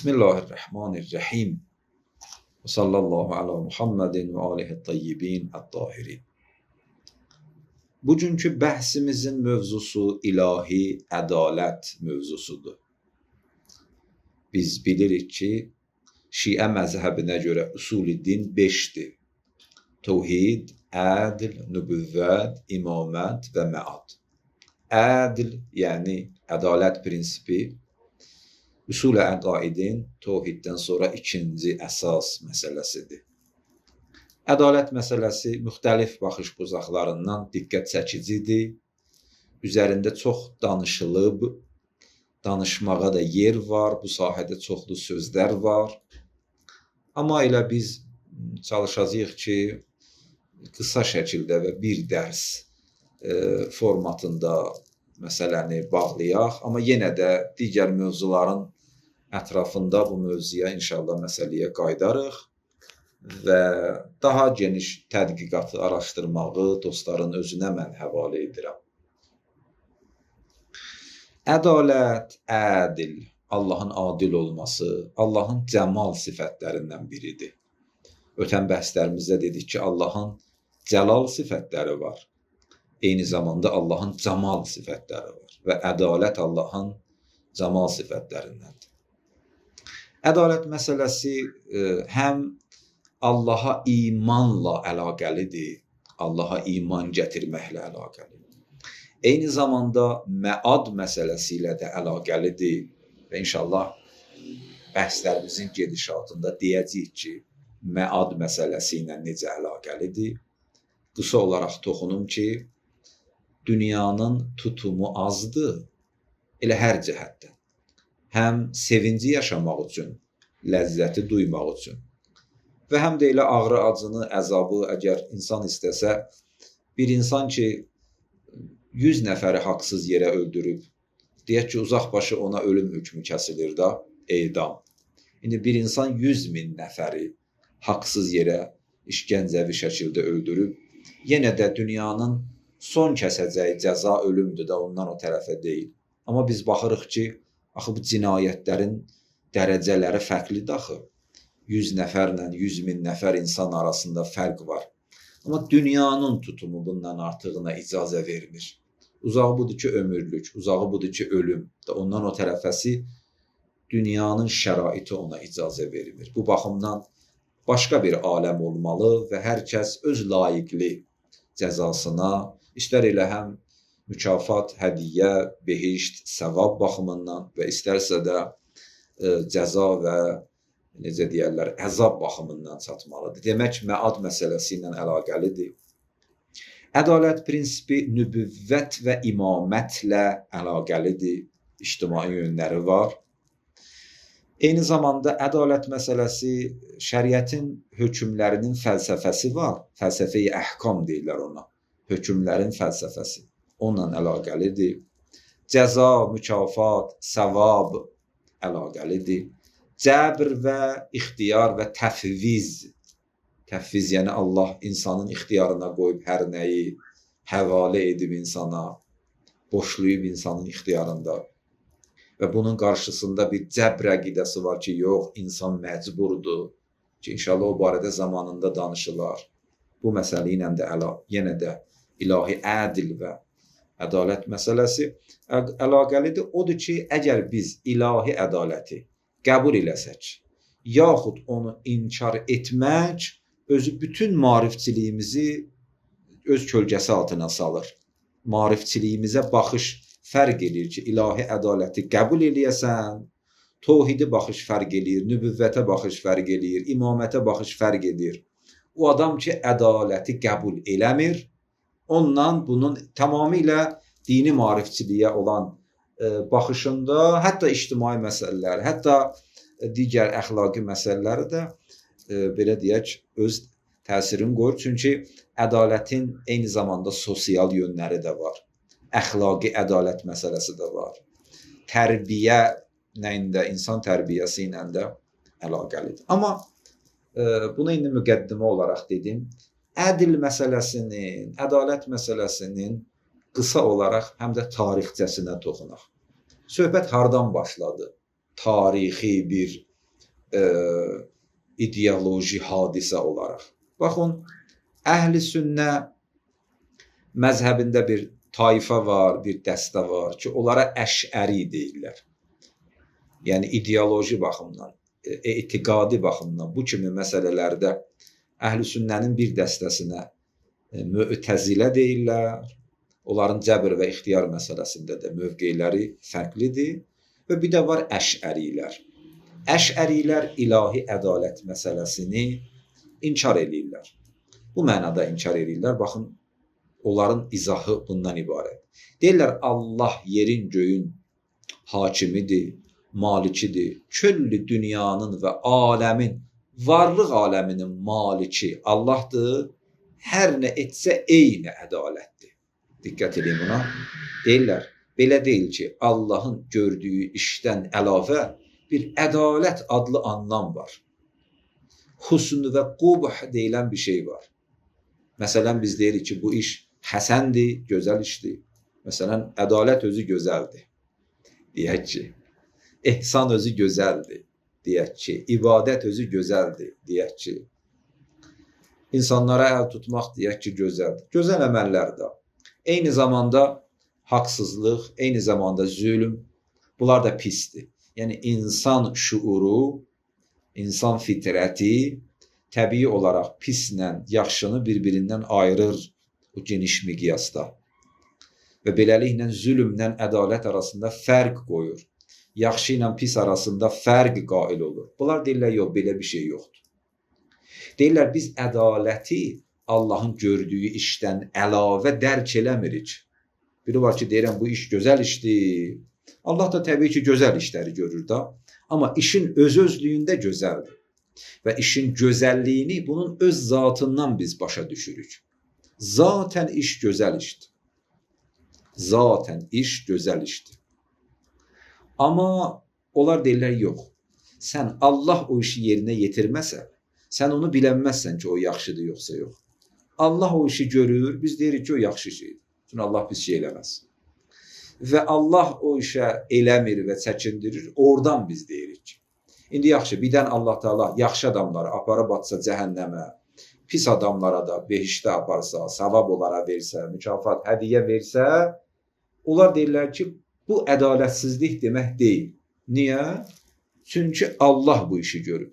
Bismillahirrahmanirrahim. Və sallallahu ala Muhammedin və alihi tayyibin ət-tahirin. Bugünkü bəhsimizin mövzusu ilahi ədalət mövzusudur. Biz bilirik ki, Şiə məzhəbinə görə usul-i din 5-dir. Tövhid, ədl, nübüvvət, imamət və məad. Ədl, yəni ədalət prinsipi, usul-i əqaidin tövhiddən sonra ikinci əsas məsələsidir. Ədalət məsələsi müxtəlif baxış buzaqlarından diqqət çəkicidir. Üzərində çox danışılıb, danışmağa da yer var, bu sahədə çoxlu sözlər var. Amma elə biz çalışacağıq ki, qısa şəkildə və bir dərs formatında məsələni bağlayaq. Amma yenə də digər mövzuların ətrafında bu mövzuya inşallah məsələyə qayıdarıq və daha geniş tədqiqatı, araşdırmağı dostların özünə mən həvalə edirəm. Ədalət, ədil, Allahın adil olması, Allahın cəmal sifətlərindən biridir. Ötən bəhslərimizdə dedik ki, Allahın cəlal sifətləri var. Eyni zamanda Allahın camal sifətləri var və ədalət Allahın camal sifətlərindəndir. Ədalət məsələsi həm Allaha imanla əlaqəlidir, Allaha iman gətirməklə əlaqəlidir. Eyni zamanda məad məsələsi ilə də əlaqəlidir və inşallah bəhslərimizin gedişatında deyəcəyik ki, məad məsələsi ilə necə əlaqəlidir. Qısa olaraq toxunum ki, dünyanın tutumu azdır, elə hər cəhətdən. Həm sevinci yaşamaq üçün, ləzzəti duymaq üçün və həm də elə ağrı, acını, əzabı əgər insan istəsə, bir insan ki, 100 nəfəri haqsız yerə öldürüb, deyək ki, uzaq başı ona ölüm hökmü kəsilir da, edam. İndi bir insan 100 min nəfəri haqsız yerə işgəncəvi şəkildə öldürüb, yenə də dünyanın son kəsəcəyi cəza ölümdür də, ondan o tərəfə deyil. Amma biz baxırıq ki, axı bu cinayətlərin dərəcələri fərqlidir axı. 100 nəfərlə 100 min nəfər insan arasında fərq var. Amma dünyanın tutumu bundan artığına icazə vermir. Uzağı budur ki, ömürlük, uzağı budur ki, ölüm. Ondan o tərəfəsi dünyanın şəraiti ona icazə vermir. Bu baxımdan başqa bir aləm olmalı və hər kəs öz layiqli cəzasına, istər elə həm mükafat, hədiyyə, behişt, səvab baxımından və istərsə də cəza və necə deyərlər, əzab baxımından çatmalıdır. Demək, məad məsələsi ilə əlaqəlidir. Ədalət prinsipi nübüvvət və imamətlə əlaqəlidir. İctimai yönləri var. Eyni zamanda ədalət məsələsi şəriətin hökmlərinin fəlsəfəsi var. Fəlsəfə-i əhkam deyirlər ona. Hökmlərin fəlsəfəsi. Onunla əlaqəlidir. Cəza, mükafat, səvab əlaqəlidir. Cəbr və ixtiyar və təfviz. Təfviz, yəni Allah insanın ixtiyarına qoyub hər nəyi həvalə edib insana, boşlayıb insanın ixtiyarında. Və bunun qarşısında bir cəbr əqidəsi var ki, yox, insan məcburdur ki, inşallah o barədə zamanında danışılar. Bu məsələ ilə də yenə də ilahi ədil və ədalət məsələsi əlaqəlidir. Odur ki, əgər biz ilahi ədaləti qəbul eləsək, yaxud onu inkar etmək özü bütün maarifçiliyimizi öz kölgəsi altına salır. Maarifçiliyimizə baxış fərq eləyir ki, ilahi ədaləti qəbul eləyəsən, tohidi baxış fərq eləyir, nübüvvətə baxış fərq eləyir, imamətə baxış fərq edir. O adam ki, ədaləti qəbul eləmir, ondan bunun tamamilə dini maarifçiliyə olan baxışında, hətta ictimai məsələlər, hətta digər əxlaqi məsələləri də belə deyək, öz təsirini qoyur. Çünki ədalətin eyni zamanda sosial yönləri də var. Əxlaqi ədalət məsələsi də var. Tərbiyə ilə də, insan tərbiyəsi ilə də əlaqəlidir. Amma bunu indi müqəddimə olaraq dedim. Ədl məsələsinin, ədalət məsələsinin qısa olaraq həm də tarixçəsinə toxunaq. Söhbət hardan başladı? Tarixi bir ideoloji hadisə olaraq. Baxın, Əhl-i Sünnə məzhəbində bir tayfa var, bir dəstə var ki, onlara əşəri deyirlər. Yəni ideoloji baxımdan, etiqadi baxımdan bu kimi məsələlərdə Əhl-i Sünnənin bir dəstəsinə mü'təzilə deyirlər. Onların cəbr və ixtiyar məsələsində də mövqeləri fərqlidir. Və bir də var əşərilər. Əşərilər ilahi ədalət məsələsini inkar eləyirlər. Bu mənada inkar eləyirlər. Baxın, onların izahı bundan ibarət. Deyirlər, Allah yerin, göyün hakimidir, malikidir. Küllü dünyanın və aləmin, varlıq aləminin maliki Allahdır. Hər nə etsə eyni ədalətdir. Diqqət edin buna. Deyirlər, belə deyil ki, Allahın gördüyü işdən əlavə bir ədalət adlı anlam var. Husn və qubh deyilən bir şey var. Məsələn, biz deyirik ki, bu iş həsəndir, gözəl işdir. Məsələn, ədalət özü gözəldir, deyək ki. Ehsan özü gözəldir, deyək ki. İbadət özü gözəldir, deyək ki. İnsanlara əl tutmaq, deyək ki, gözəldir. Gözəl əməllər də. Eyni zamanda haqsızlıq, eyni zamanda zülm, bunlar da pisdir. Yəni, insan şuuru, insan fitrəti təbii olaraq pislə yaxşını bir-birindən ayırır o geniş miqyasda. Və beləliklə zülmlə ədalət arasında fərq qoyur. Yaxşı ilə pis arasında fərq qail olur. Bunlar deyirlər, yox, belə bir şey yoxdur. Deyirlər, biz ədaləti Allahın gördüyü işdən əlavə dərk eləmirik. Biri var ki, deyirəm, bu iş gözəl işdir. Allah da təbii ki, gözəl işləri görür da. Amma işin öz-özlüyündə gözəldir. Və işin gözəlliyini bunun öz zatından biz başa düşürük. Zaten iş gözəl işdir. Zaten iş gözəl işdir. Amma onlar deyirlər, yox. Sən Allah o işi yerinə yetirməsə, sən onu bilənməzsən ki, o yaxşıdır, yoxsa yox. Allah o işi görür, biz deyirik ki, o yaxşı şeydir. Çünki Allah pis şey eləməz. Və Allah o işə eləmir və çəkindirir, oradan biz deyirik ki. İndi yaxşı, birdən Allah Teala yaxşı adamları aparıb atsa cəhənnəmə, pis adamlara da behişdə aparsa, savab onlara versə, mükafat, hədiyyə versə, onlar deyirlər ki, bu ədalətsizlik demək deyil. Niyə? Çünki Allah bu işi görüb.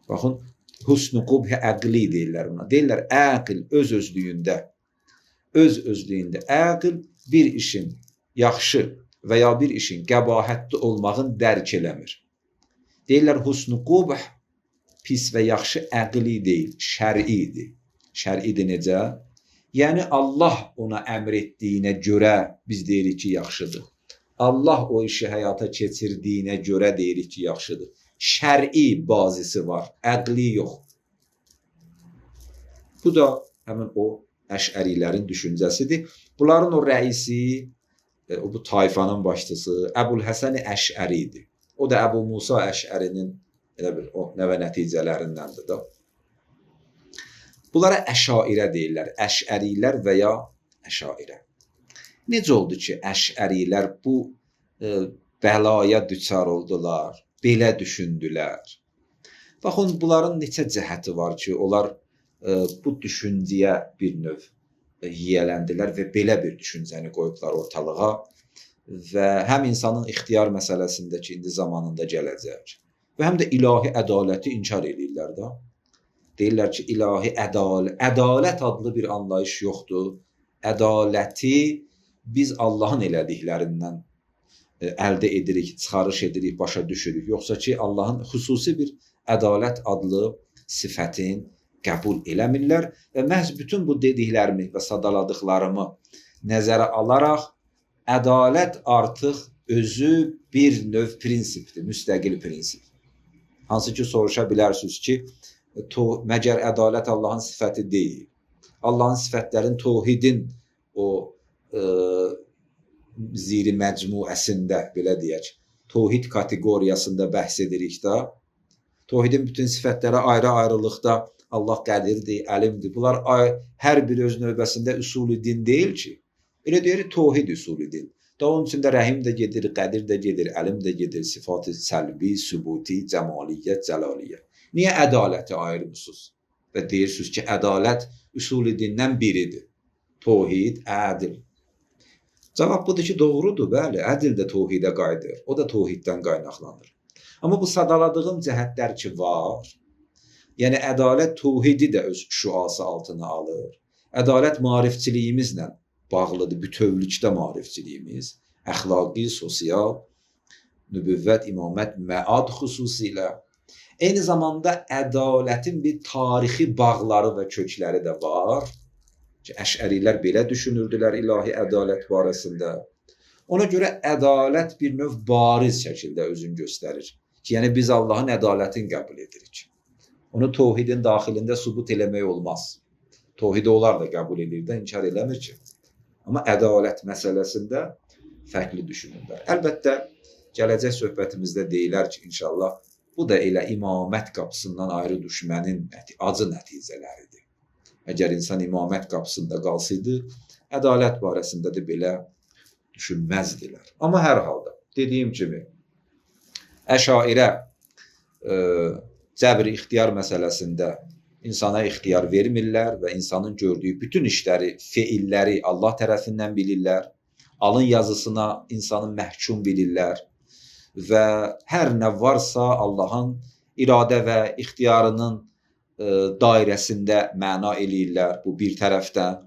Baxın, husn-u qubh əqli deyirlər buna. Deyirlər, əql öz-özlüyündə, öz-özlüyündə əql bir işin yaxşı və ya bir işin qəbahətli olmağın dərk eləmir. Deyirlər, husn-u qubh pis və yaxşı əqli deyil, şəridir. Şəridir necə? Yəni, Allah ona əmr etdiyinə görə biz deyirik ki, yaxşıdır. Allah o işi həyata keçirdiyinə görə deyirik ki, yaxşıdır. Şəri bazisi var, əqli yox. Bu da həmin o əşərilərin düşüncəsidir. Bunların o rəisi, o bu tayfanın başçısı Əbul Həsən Əşəri idi. O da Əbu Musa Əşərinin elə bir o nəvə nəticələrindəndir də. Bunlara əşairə deyirlər, əşərilər və ya əşairə. Necə oldu ki, əşərilər bu bəlaya düçar oldular, belə düşündülər? Baxın, bunların neçə cəhəti var ki, onlar bu düşüncəyə bir növ yiyələndilər və belə bir düşüncəni qoyublar ortalığa və həm insanın ixtiyar məsələsində ki, indi zamanında gələcək və həm də ilahi ədaləti inkar eləyirlər də. Deyirlər ki, ilahi ədalət adlı bir anlayış yoxdur. Ədaləti biz Allahın elədiklərindən əldə edirik, çıxarış edirik, başa düşürük. Yoxsa ki, Allahın xüsusi bir ədalət adlı sifətin qəbul eləmirlər və məhz bütün bu dediklərimi və sadaladıqlarımı nəzərə alaraq ədalət artıq özü bir növ prinsipdir, müstəqil prinsip. Hansı ki, soruşa bilərsiniz ki, məgər ədalət Allahın sifəti deyil. Allahın sifətlərin tohidin o ziri məcmuəsində, belə deyək, tohid kateqoriyasında bəhs edirik də. Tohidin bütün sifətləri ayrı-ayrılıqda Allah qədirdir, əlimdir. Bunlar hər bir öz növbəsində üsulü din deyil ki. Elə deyirik, tohid üsulü din. Da onun üçün də rəhim də gedir, qədir də gedir, əlim də gedir, sifat-ı səlbi, sübuti, cəmaliyyət, cəlaliyyət. Niyə ədaləti ayırmısınız? Və deyirsiniz ki, ədalət üsul-i dindən biridir. Tohid, ədil. Cavab budur ki, doğrudur, bəli, ədil də tohidə qayıdır. O da tohiddən qaynaqlanır. Amma bu sadaladığım cəhətlər ki var, yəni ədalət tohidi də öz şüası altına alır. Ədalət maarifçiliyimizlə bağlıdır, bütövlükdə maarifçiliyimiz, əxlaqi, sosial, nübüvvət, imamət, məad xüsusilə. Eyni zamanda ədalətin bir tarixi bağları və kökləri də var ki, əşərilər belə düşünürdülər ilahi ədalət barəsində. Ona görə ədalət bir növ bariz şəkildə özünü göstərir ki, yəni biz Allahın ədalətini qəbul edirik. Onu tohidin daxilində sübut eləmək olmaz. Tohidi onlar da qəbul edir də, inkar eləmir ki. Amma ədalət məsələsində fərqli düşünürlər. Əlbəttə, gələcək söhbətimizdə deyilər ki, inşallah, bu da elə imamət qapısından ayrı düşmənin acı nəticələridir. Əgər insan imamət qapısında qalsaydı, ədalət barəsində də belə düşünməzdilər. Amma hər halda, dediyim kimi, əşairə cəbr ixtiyar məsələsində insana ixtiyar vermirlər və insanın gördüyü bütün işləri, feilləri Allah tərəfindən bilirlər. Alın yazısına insanı məhkum bilirlər və hər nə varsa Allahın iradə və ixtiyarının dairəsində məna eləyirlər bu bir tərəfdən.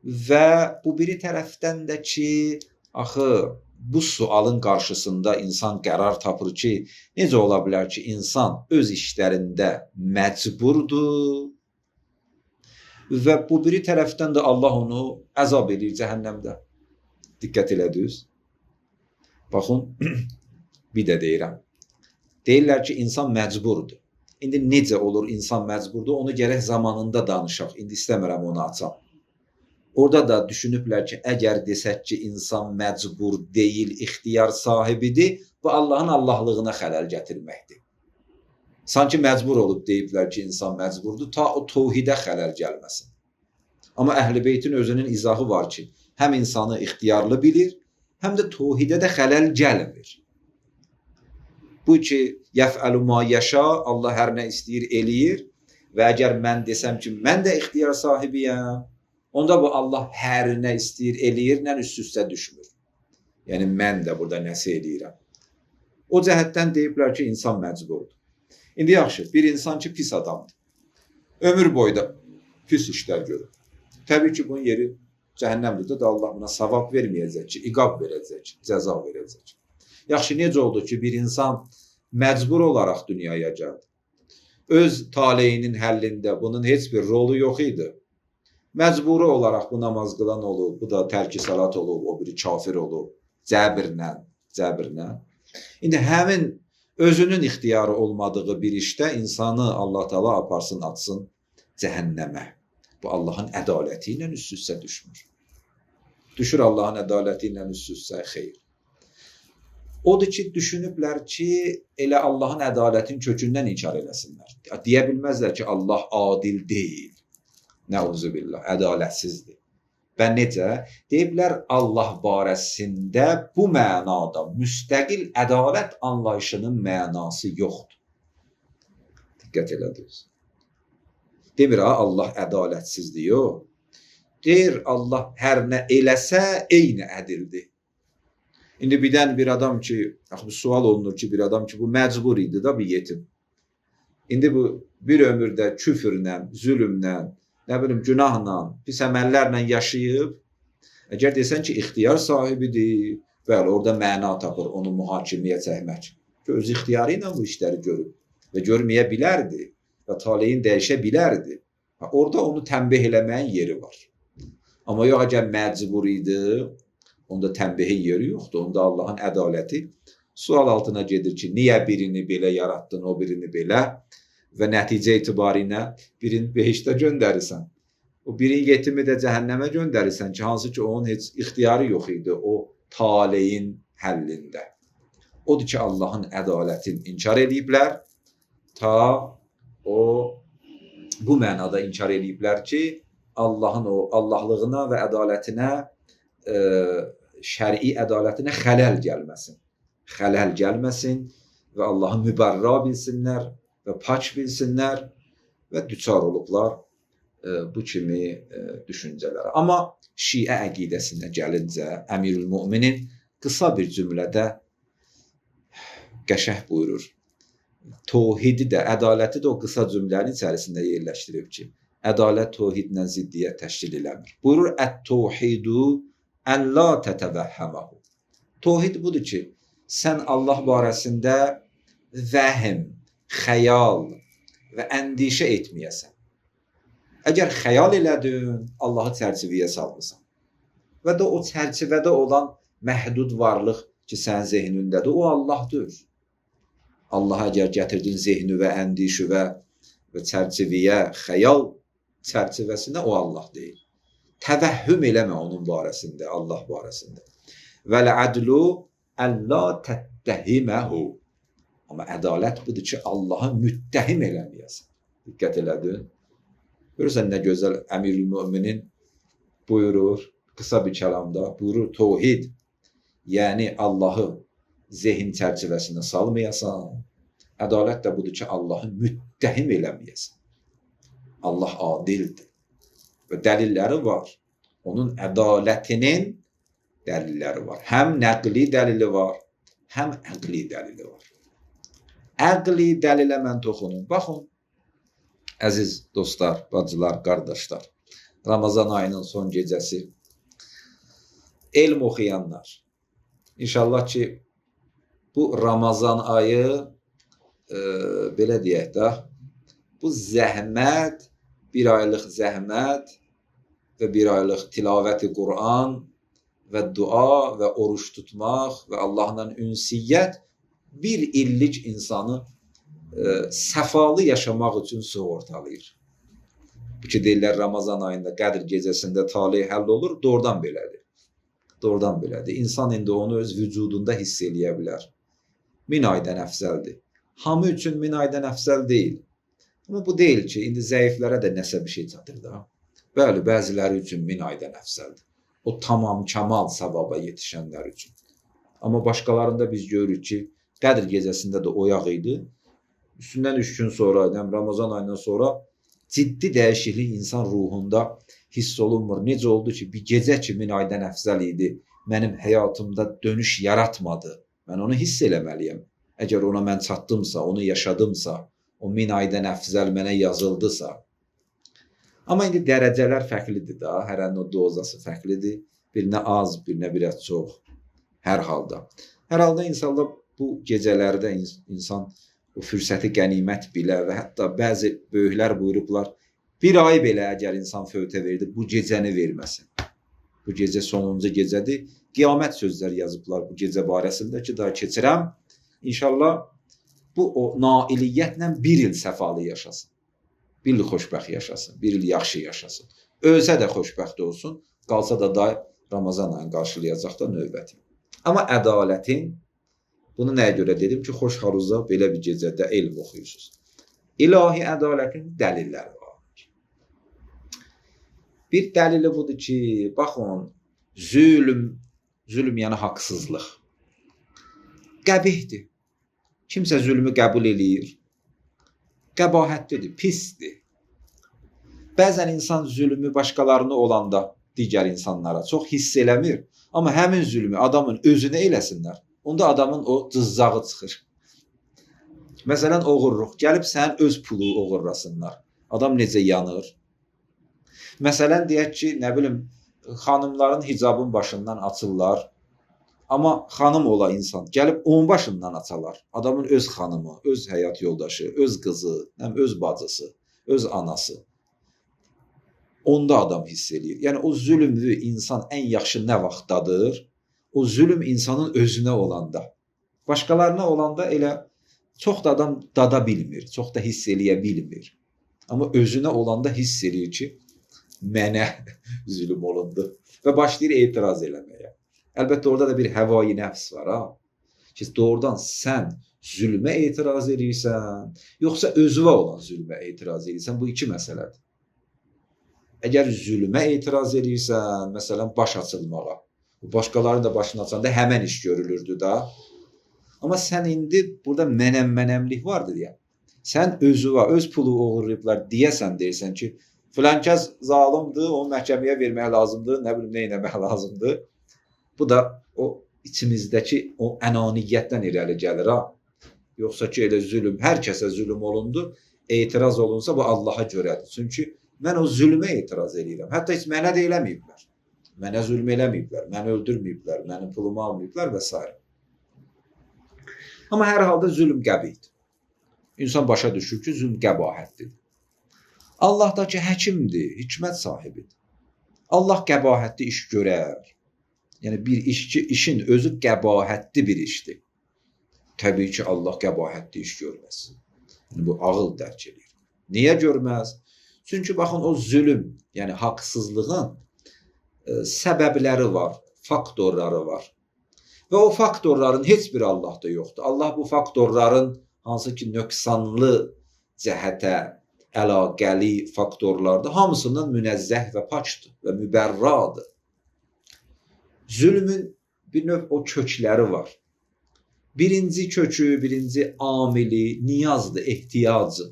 Və bu biri tərəfdən də ki, axı bu sualın qarşısında insan qərar tapır ki, necə ola bilər ki, insan öz işlərində məcburdur və bu biri tərəfdən də Allah onu əzab edir cəhənnəmdə. Diqqət elədiniz. Baxın, bir də deyirəm. Deyirlər ki, insan məcburdur. İndi necə olur insan məcburdur, onu gərək zamanında danışaq. İndi istəmirəm onu açam. Orada da düşünüblər ki, əgər desək ki, insan məcbur deyil, ixtiyar sahibidir, bu Allahın Allahlığına xələl gətirməkdir. Sanki məcbur olub deyiblər ki, insan məcburdur, ta o tohidə xələl gəlməsin. Amma Əhl-i Beytin özünün izahı var ki, həm insanı ixtiyarlı bilir, həm də tohidə də xələl gəlmir. Bu ki, yəfəlu ma yəşa, Allah hər nə istəyir, eləyir və əgər mən desəm ki, mən də ixtiyar sahibiyəm, onda bu Allah hər nə istəyir, eləyir, nə üst-üstə düşmür. Yəni, mən də burada nəsə eləyirəm. O cəhətdən deyiblər ki, insan məcburdur. İndi yaxşı, bir insan ki, pis adamdır. Ömür boyu da pis işlər görür. Təbii ki, bunun yeri cəhənnəmdir də, Allah buna savab verməyəcək ki, iqab verəcək, cəza verəcək. Yaxşı, necə oldu ki, bir insan məcbur olaraq dünyaya gəldi? Öz taleyinin həllində bunun heç bir rolu yox idi. Məcburi olaraq bu namaz qılan olub, bu da tərki salat olub, o biri kafir olub, cəbirlə, cəbirlə. İndi həmin özünün ixtiyarı olmadığı bir işdə insanı Allah Teala aparsın, atsın cəhənnəmə. Bu Allahın ədaləti ilə üst-üstə düşmür. Düşür Allahın ədaləti ilə üst-üstə, xeyr. Odur ki, düşünüblər ki, elə Allahın ədalətinin kökündən inkar eləsinlər. Deyə bilməzlər ki, Allah adil deyil. Nəuzubillah, ədalətsizdir. Və necə? Deyiblər, Allah barəsində bu mənada müstəqil ədalət anlayışının mənası yoxdur. Diqqət elədiniz. Demir, ha, Allah ədalətsizdir, yox. Deyir, Allah hər nə eləsə, eyni ədildir. İndi birdən bir adam ki, axı bu sual olunur ki, bir adam ki, bu məcbur idi da bir yetim. İndi bu bir ömürdə küfürlə, zülmlə, nə bilim, günahla, pis əməllərlə yaşayıb, əgər desən ki, ixtiyar sahibidir, bəli, orada məna tapır onu mühakiməyə çəkmək. Ki, öz ixtiyarı ilə bu işləri görüb və görməyə bilərdi və taleyin dəyişə bilərdi. Orada onu tənbih eləməyin yeri var. Amma yox, əgər məcbur idi, onda tənbihin yeri yoxdur. Onda Allahın ədaləti sual altına gedir ki, niyə birini belə yaratdın, o birini belə və nəticə etibarilə birini behiştə göndərirsən. O birin yetimi də cəhənnəmə göndərirsən ki, hansı ki, onun heç ixtiyarı yox idi o taleyin həllində. Odur ki, Allahın ədalətini inkar eləyiblər, ta o bu mənada inkar eləyiblər ki, Allahın o Allahlığına və ədalətinə şəri ədalətinə xələl gəlməsin. Xələl gəlməsin və Allahı mübərra bilsinlər və pak bilsinlər və düçar olublar bu kimi düşüncələrə. Amma Şiə əqidəsinə gəlincə Əmirül Müminin qısa bir cümlədə qəşəng buyurur. Tohidi də, ədaləti də o qısa cümlənin içərisində yerləşdirib ki, ədalət tohidlə ziddiyyət təşkil eləmir. Buyurur, ət-tohidu ən la tətəvəhəməhu. Tohid budur ki, sən Allah barəsində vəhm, xəyal və əndişə etməyəsən. Əgər xəyal elədin, Allahı çərçivəyə salmısan. Və də o çərçivədə olan məhdud varlıq ki, sənin zehnindədir, o Allahdır. Allaha əgər gətirdin zehni və əndişü və çərçivəyə, xəyal çərçivəsinə, o Allah deyil. Təvəhhüm eləmə onun barəsində, Allah barəsində. Vəl-ədlu ən-la təttəhiməhu. Amma ədalət budur ki, Allahı müttəhim eləməyəsən. Diqqət elədin. Görürsən nə gözəl Əmirül Müminin buyurur, qısa bir kəlamda, buyurur tohid, yəni Allahı zehin çərçivəsinə salmayasan. Ədalət də budur ki, Allahı müttəhim eləməyəsən. Allah adildir və dəlilləri var. Onun ədalətinin dəlilləri var. Həm nəqli dəlili var, həm əqli dəlili var. Əqli dəlilə mən toxunum. Baxın, əziz dostlar, bacılar, qardaşlar, Ramazan ayının son gecəsi, elm oxuyanlar, İnşallah ki, bu Ramazan ayı, belə deyək də, bu zəhmət, bir aylıq zəhmət və bir aylıq tilavəti Quran və dua və oruç tutmaq və Allahla ünsiyyət bir illik insanı səfalı yaşamaq üçün sığortalayır. Bu ki, deyirlər Ramazan ayında Qədr gecəsində talih həll olur, doğrudan belədir. Doğrudan belədir. İnsan indi onu öz vücudunda hiss eləyə bilər. 1000 aydan əfzəldir. Hamı üçün 1000 aydan əfzəl deyil. Amma bu deyil ki, indi zəiflərə də nəsə bir şey çatır da. Bəli, bəziləri üçün 1000 aydan əfzəldir. O tamam kamal savaba yetişənlər üçün. Amma başqalarında biz görürük ki, Qədr gecəsində də oyaq idi. Üstündən 3 gün sonra, yəni Ramazan ayından sonra ciddi dəyişiklik insan ruhunda hiss olunmur. Necə oldu ki, bir gecə ki 1000 aydan əfzəl idi, mənim həyatımda dönüş yaratmadı. Mən onu hiss eləməliyəm. Əgər ona mən çatdımsa, onu yaşadımsa, o 1000 aydan əfzəl mənə yazıldısa. Amma indi dərəcələr fərqlidir da, hərənin o dozası fərqlidir. Birinə az, birinə biraz çox, hər halda. Hər halda inşallah bu gecələrdə insan o fürsəti qənimət bilə və hətta bəzi böyüklər buyurublar, bir ay belə əgər insan fövtə verdi, bu gecəni verməsin. Bu gecə sonuncu gecədir. Qiyamət sözləri yazıblar bu gecə barəsində ki, daha keçirəm. İnşallah bu o nailiyyətlə bir il səfalı yaşasın. Bir il xoşbəxt yaşasın, bir il yaxşı yaşasın. Ölsə də xoşbəxt olsun, qalsa da day Ramazan ayını qarşılayacaq da növbəti. Amma ədalətin, bunu nəyə görə dedim ki, xoş haruza belə bir gecədə elm oxuyursunuz. İlahi ədalətin dəlilləri var. Bir dəlili budur ki, baxın, zülm, zülm yəni haqsızlıq. Qəbihdir. Kimsə zülmü qəbul eləyir. Qəbahətlidir, pisdir. Bəzən insan zülmü başqalarına olanda digər insanlara çox hiss eləmir. Amma həmin zülmü adamın özünə eləsinlər. Onda adamın o cızzağı çıxır. Məsələn, oğurluq. Gəlib sənin öz pulu oğurlasınlar. Adam necə yanır? Məsələn, deyək ki, nə bilim, xanımların hicabın başından açırlar. Amma xanım ola insan, gəlib onun başından açarlar. Adamın öz xanımı, öz həyat yoldaşı, öz qızı, öz bacısı, öz anası. Onda adam hiss eləyir. Yəni, o zülmlü insan ən yaxşı nə vaxtdadır? O zülm insanın özünə olanda. Başqalarına olanda elə çox da adam dada bilmir, çox da hiss eləyə bilmir. Amma özünə olanda hiss eləyir ki, mənə zülm olundu və başlayır etiraz eləməyə. Əlbəttə, orada da bir həvai nəfs var, ha? Ki, doğrudan sən zülmə etiraz edirsən, yoxsa özünə olan zülmə etiraz edirsən, bu iki məsələdir. Əgər zülmə etiraz edirsən, məsələn, baş açılmağa, Başqalarının da başını açanda həmən iş görülürdü da. Amma sən indi burada mənəm-mənəmlik vardır deyə. Sən özü var, öz pulu oğurlayıblar deyəsən, deyirsən ki, filan kəs zalımdır, onu məhkəməyə vermək lazımdır, nə bilim, nə etmək lazımdır. Bu da o içimizdəki o ənaniyyətdən irəli gəlir ha. Yoxsa ki, elə zülüm, hər kəsə zülüm olundu, etiraz olunsa bu Allaha görədir. Çünki mən o zülmə etiraz eləyirəm. Hətta heç mənə də eləməyiblər. Mənə zülm eləməyiblər, məni öldürməyiblər, mənim pulumu almayıblar və s. Amma hər halda zülm qəbihdir. İnsan başa düşür ki, zülm qəbahətdir. Allah da ki, həkimdir, hikmət sahibidir. Allah qəbahətli iş görər. Yəni, bir iş ki, işin özü qəbahətli bir işdir. Təbii ki, Allah qəbahətli iş görməz. Yəni, bu ağıl dərk edir. Niyə görməz? Çünki, baxın, o zülüm, yəni haqsızlığın səbəbləri var, faktorları var. Və o faktorların heç biri Allahda yoxdur. Allah bu faktorların hansı ki, nöqsanlı cəhətə əlaqəli faktorlardır, hamısından münəzzəh və pakdır və mübərradır. Zülmün bir növ o kökləri var. Birinci kökü, birinci amili niyazdır, ehtiyacı.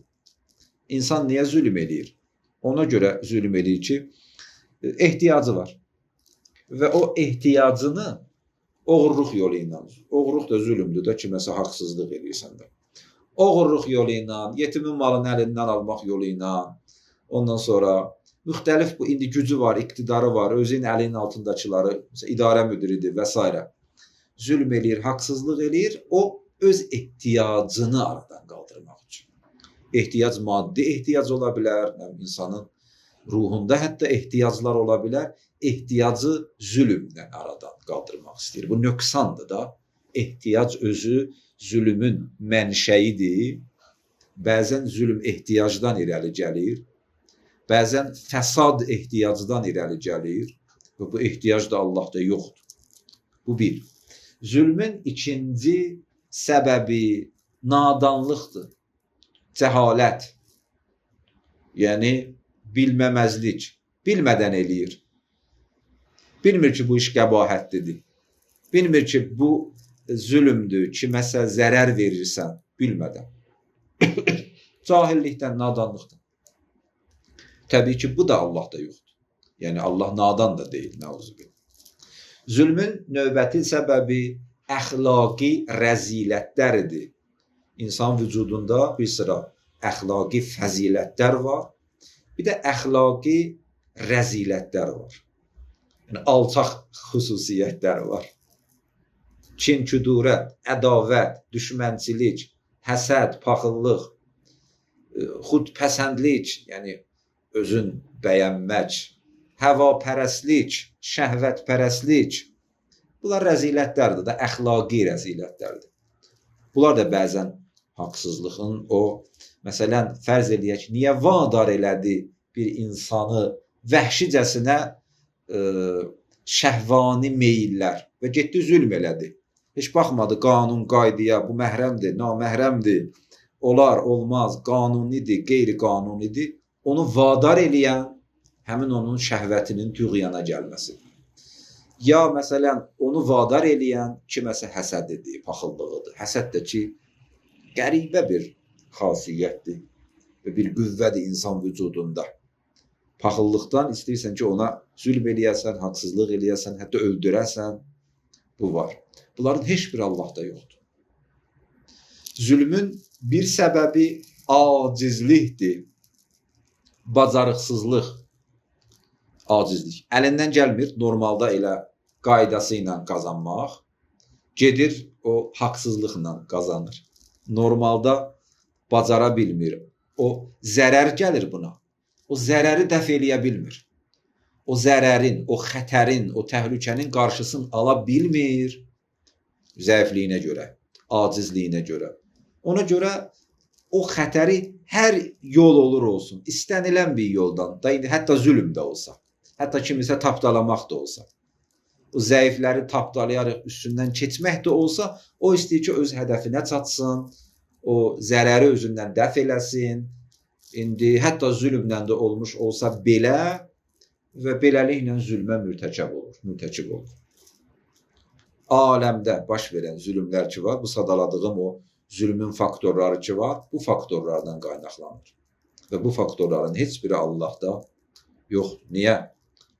İnsan niyə zülm eləyir? Ona görə zülm eləyir ki, ehtiyacı var. Və o ehtiyacını oğurluq yolu ilə, oğurluq da zülmdür də, kiməsə haqsızlıq eləyirsən də. Oğurluq yolu ilə, yetimin malını əlindən almaq yolu ilə, ondan sonra müxtəlif bu indi gücü var, iqtidarı var, özünün əlinin altındakıları, məsələn, idarə müdiridir və s. Zülm eləyir, haqsızlıq eləyir, o öz ehtiyacını aradan qaldırmaq üçün. Ehtiyac maddi ehtiyac ola bilər, insanın ruhunda hətta ehtiyaclar ola bilər, ehtiyacı zülmlə aradan qaldırmaq istəyir. Bu nöqsandır da. Ehtiyac özü zülmün mənşəyidir. Bəzən zülm ehtiyacdan irəli gəlir. Bəzən fəsad ehtiyacdan irəli gəlir. Və bu ehtiyac da Allahda yoxdur. Bu bir. Zülmün ikinci səbəbi nadanlıqdır. Cəhalət. Yəni bilməməzlik. Bilmədən eləyir. Bilmir ki, bu iş qəbahətlidir. Bilmir ki, bu zülmdür, kiməsə zərər verirsən, bilmədən. Cahillikdən, nadanlıqdan. Təbii ki, bu da Allahda yoxdur. Yəni, Allah nadan da deyil, nəuzubillah. Zülmün növbəti səbəbi əxlaqi rəzilətlərdir. İnsan vücudunda bir sıra əxlaqi fəzilətlər var, bir də əxlaqi rəzilətlər var. Yəni, alçaq xüsusiyyətlər var. Kin-küdurət, ədavət, düşmənçilik, həsəd, paxıllıq, xudpəsəndlik, yəni özün bəyənmək, həvapərəstlik, şəhvətpərəstlik. Bunlar rəzilətlərdir da, əxlaqi rəzilətlərdir. Bunlar da bəzən haqsızlığın o, məsələn, fərz eləyək, niyə vadar elədi bir insanı vəhşicəsinə şəhvani meyillər və getdi zülm elədi. Heç baxmadı qanun qaydaya, bu məhrəmdir, naməhrəmdir, olar, olmaz, qanunidir, qeyri-qanunidir. Onu vadar eləyən həmin onun şəhvətinin tüğyana gəlməsidir. Ya məsələn, onu vadar eləyən kiməsə həsədidir, paxıllığıdır. Həsəd də ki, qəribə bir xasiyyətdir və bir qüvvədir insan vücudunda. Paxıllıqdan istəyirsən ki, ona zülm eləyəsən, haqsızlıq eləyəsən, hətta öldürəsən. Bu var. Bunların heç biri Allahda yoxdur. Zülmün bir səbəbi acizlikdir. Bacarıqsızlıq, acizlik. Əlindən gəlmir normalda elə qaydası ilə qazanmaq. Gedir o haqsızlıqla qazanır. Normalda bacara bilmir. O zərər gəlir buna. O zərəri dəf eləyə bilmir. O zərərin, o xətərin, o təhlükənin qarşısını ala bilmir. Zəifliyinə görə, acizliyinə görə. Ona görə o xətəri hər yol olur olsun, istənilən bir yoldan, da indi hətta zülm də olsa, hətta kimisə tapdalamaq da olsa, o zəifləri tapdalayaraq üstündən keçmək də olsa, o istəyir ki, öz hədəfinə çatsın, o zərəri özündən dəf eləsin. İndi hətta zülmlə də olmuş olsa belə və beləliklə zülmə mürtəkib olur, mürtəkib olur. Aləmdə baş verən zülmlər ki var, bu sadaladığım o zülmün faktorları ki var, bu faktorlardan qaynaqlanır. Və bu faktorların heç biri Allahda yoxdur. Niyə?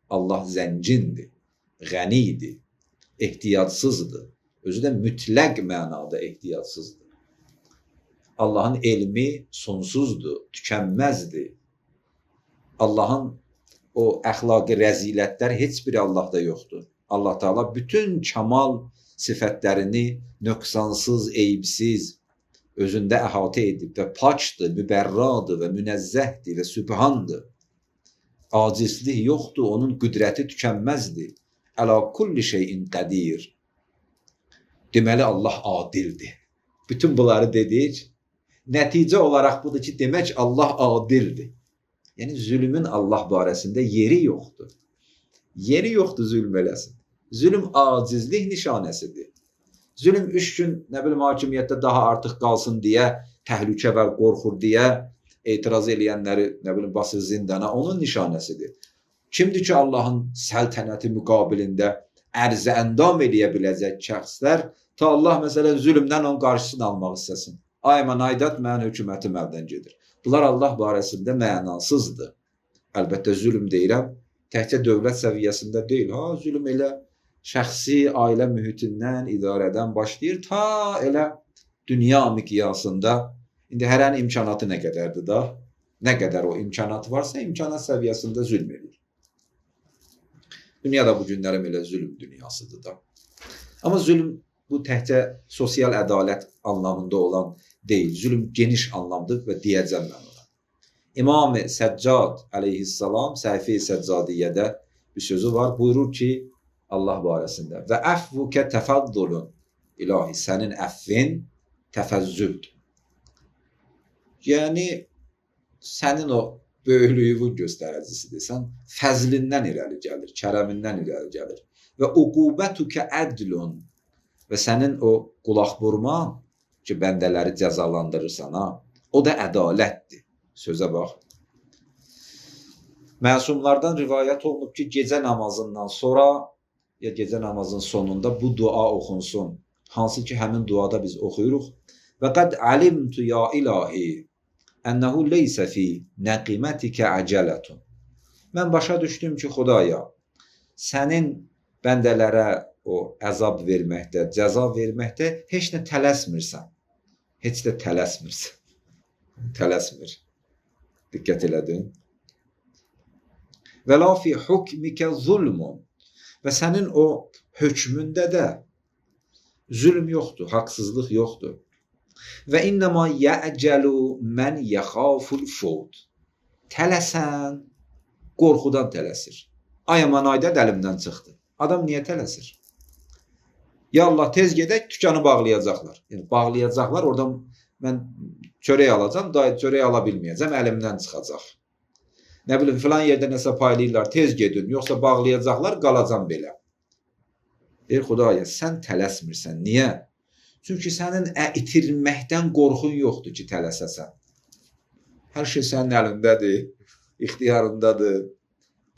Allah zəngindir, qənidir, ehtiyacsızdır. Özü də mütləq mənada ehtiyacsızdır. Allahın elmi sonsuzdur, tükənməzdir. Allahın o əxlaqi rəzilətlər heç biri Allahda yoxdur. Allah Teala bütün kamal sifətlərini nöqsansız, eyibsiz özündə əhatə edib və pakdır, mübərradır və münəzzəhdir və sübhandır. Acizlik yoxdur, onun qüdrəti tükənməzdir. Əla kulli şeyin qədir. Deməli, Allah adildir. Bütün bunları dedik. Nəticə olaraq budur ki, demək Allah adildir. Yəni, zülmün Allah barəsində yeri yoxdur. Yeri yoxdur zülm eləsin. Zülm acizlik nişanəsidir. Zülm 3 gün, nə bilim, hakimiyyətdə daha artıq qalsın deyə, təhlükə var, qorxur deyə, etiraz eləyənləri, nə bilim, basır zindana, onun nişanəsidir. Kimdir ki, Allahın səltənəti müqabilində ərzə əndam eləyə biləcək şəxslər, ta Allah, məsələn, zülmdən onun qarşısını almaq istəsin. Ay, mən aydat, mənim hökumətim əldən gedir. Bunlar Allah barəsində mənasızdır. Əlbəttə, zülm deyirəm, təkcə dövlət səviyyəsində deyil. Ha, zülm elə şəxsi ailə mühitindən, idarədən başlayır, ta elə dünya miqyasında. İndi hərənin imkanatı nə qədərdir da? Nə qədər o imkanat varsa, imkanat səviyyəsində zülm edir. Dünya da bu günlərim elə zülm dünyasıdır da. Amma zülm bu təkcə sosial ədalət anlamında olan deyil. Zülm geniş anlamdır və deyəcəm mən ona. İmam-ı Səccad əleyhissalam Səhifə-i Səccadiyyədə bir sözü var. Buyurur ki, Allah barəsində və əfvukə təfəddulun, ilahi, sənin əffin təfəzzüldür. Yəni, sənin o böyüklüyünün göstəricisidir. Sən fəzlindən irəli gəlir, kərəmindən irəli gəlir. Və uqubətukə ədlun, və sənin o qulaq vurman ki, bəndələri cəzalandırırsan, ha, o da ədalətdir. Sözə bax. Məsumlardan rivayət olunub ki, gecə namazından sonra ya gecə namazının sonunda bu dua oxunsun. Hansı ki, həmin duada biz oxuyuruq. Və qəd alimtu ya ilahi ənəhu leysə fi nəqimətikə əcələtun. Mən başa düşdüm ki, Xudaya, sənin bəndələrə o əzab verməkdə, cəza verməkdə heç nə tələsmirsən. Heç də tələsmirsən. Tələsmir. Diqqət elədin. Və la fi hukmikə zulmun. Və sənin o hökmündə də zülm yoxdur, haqsızlıq yoxdur. Və innəma yə'cəlu mən yəxaful fut. Tələsən, qorxudan tələsir. Ay aman ayda əlimdən çıxdı. Adam niyə tələsir? Ya Allah, tez gedək, dükanı bağlayacaqlar. Yəni, bağlayacaqlar, oradan mən çörək alacam, daha çörək ala bilməyəcəm, əlimdən çıxacaq. Nə bilim, filan yerdə nəsə paylayırlar, tez gedin, yoxsa bağlayacaqlar, qalacam belə. Deyir, Xudaya, sən tələsmirsən. Niyə? Çünki sənin itirməkdən qorxun yoxdur ki, tələsəsən. Hər şey sənin əlindədir, ixtiyarındadır.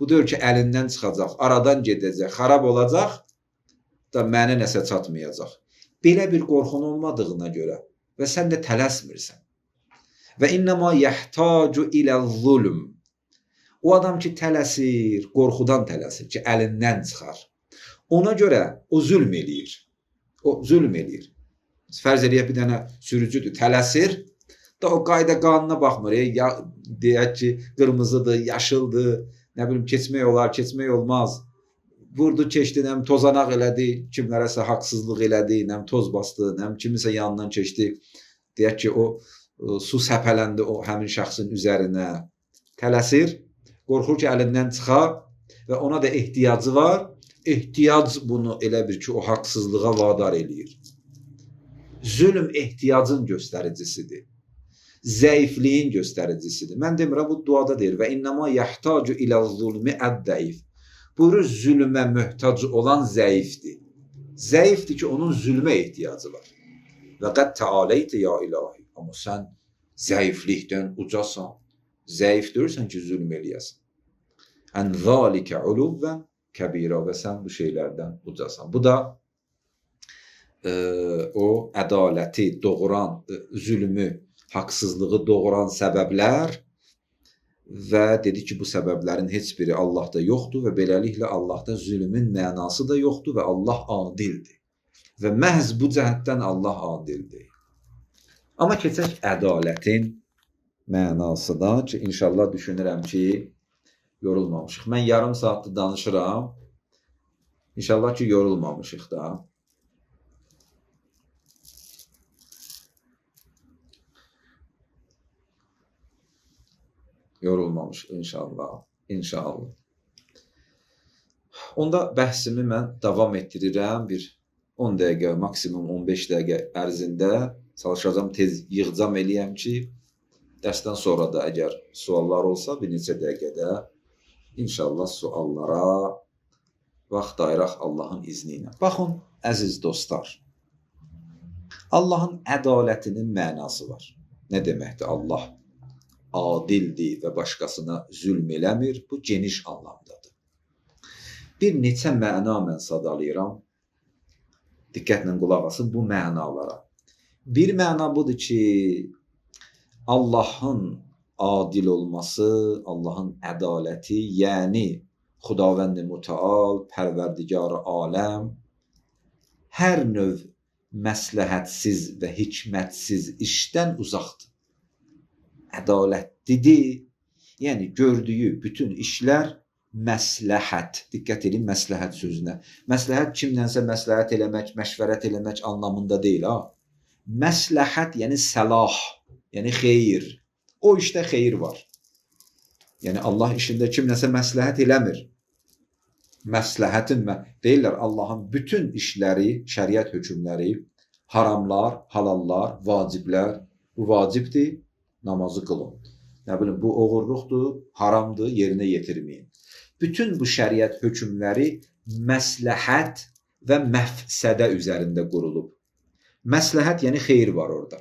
Bu deyir ki, əlindən çıxacaq, aradan gedəcək, xarab olacaq da mənə nəsə çatmayacaq. Belə bir qorxun olmadığına görə və sən də tələsmirsən. Və innəma yəhtacu ilə zulm. O adam ki, tələsir, qorxudan tələsir ki, əlindən çıxar. Ona görə o zülm eləyir. O zülm eləyir. Fərz eləyək, bir dənə sürücüdür, tələsir da o qayda qanuna baxmır. Ya, deyək ki, qırmızıdır, yaşıldır, nə bilim, keçmək olar, keçmək olmaz. Vurdu, keçdi, nəm tozanaq elədi, kimlərəsə haqsızlıq elədi, nəm toz bastı, nəm kimisə yanından keçdi. Deyək ki, o su səpələndi o həmin şəxsin üzərinə. Tələsir, qorxur ki, əlindən çıxa və ona da ehtiyacı var. Ehtiyac bunu elə bir ki, o haqsızlığa vadar eləyir. Zülm ehtiyacın göstəricisidir. Zəifliyin göstəricisidir. Mən demirəm, bu duada deyir. Və innəma yəhtacu ilə zulmi əd-dəif. Buyurur, zülmə möhtac olan zəifdir. Zəifdir ki, onun zülmə ehtiyacı var. Və qəd təaleytə ya ilahi. Amma sən zəiflikdən ucasan. Zəif deyirsən ki, zülm eləyəsən. Ən zəlikə uluvvən kəbira, və sən bu şeylərdən ucasan. Bu da o ədaləti doğuran, zülmü, haqsızlığı doğuran səbəblər və dedi ki, bu səbəblərin heç biri Allahda yoxdur və beləliklə Allahda zülmün mənası da yoxdur və Allah adildir. Və məhz bu cəhətdən Allah adildir. Amma keçək ədalətin mənasına ki, inşallah düşünürəm ki, yorulmamışıq. Mən yarım saatdır danışıram. İnşallah ki, yorulmamışıq da. Yorulmamış inşallah. İnşallah. Onda bəhsimi mən davam etdirirəm. Bir 10 dəqiqə, maksimum 15 dəqiqə ərzində çalışacağam, tez yığcam eləyəm ki, dərsdən sonra da əgər suallar olsa bir neçə dəqiqədə inşallah suallara vaxt ayıraq Allahın izni ilə. Baxın, əziz dostlar, Allahın ədalətinin mənası var. Nə deməkdir Allah adildir və başqasına zülm eləmir? Bu geniş anlamdadır. Bir neçə məna mən sadalayıram. Diqqətlə qulaq asın bu mənalara. Bir məna budur ki, Allahın adil olması, Allahın ədaləti, yəni Xudavənd-i Mütəal, Pərverdigar-ı aləm hər növ məsləhətsiz və hikmətsiz işdən uzaqdır. Ədalətlidir. Yəni gördüyü bütün işlər məsləhət. Diqqət edin məsləhət sözünə. Məsləhət kimdənsə məsləhət eləmək, məşvərət eləmək anlamında deyil ha. Məsləhət yəni səlah, yəni xeyir. O işdə xeyir var. Yəni Allah işində kimdənsə məsləhət eləmir. Məsləhətin deyirlər Allahın bütün işləri, şəriət hökmləri, haramlar, halallar, vaciblər, bu vacibdir, namazı qılın. Nə bilim, bu oğurluqdur, haramdır, yerinə yetirməyin. Bütün bu şəriət hökmləri məsləhət və məfsədə üzərində qurulub. Məsləhət yəni xeyir var orada.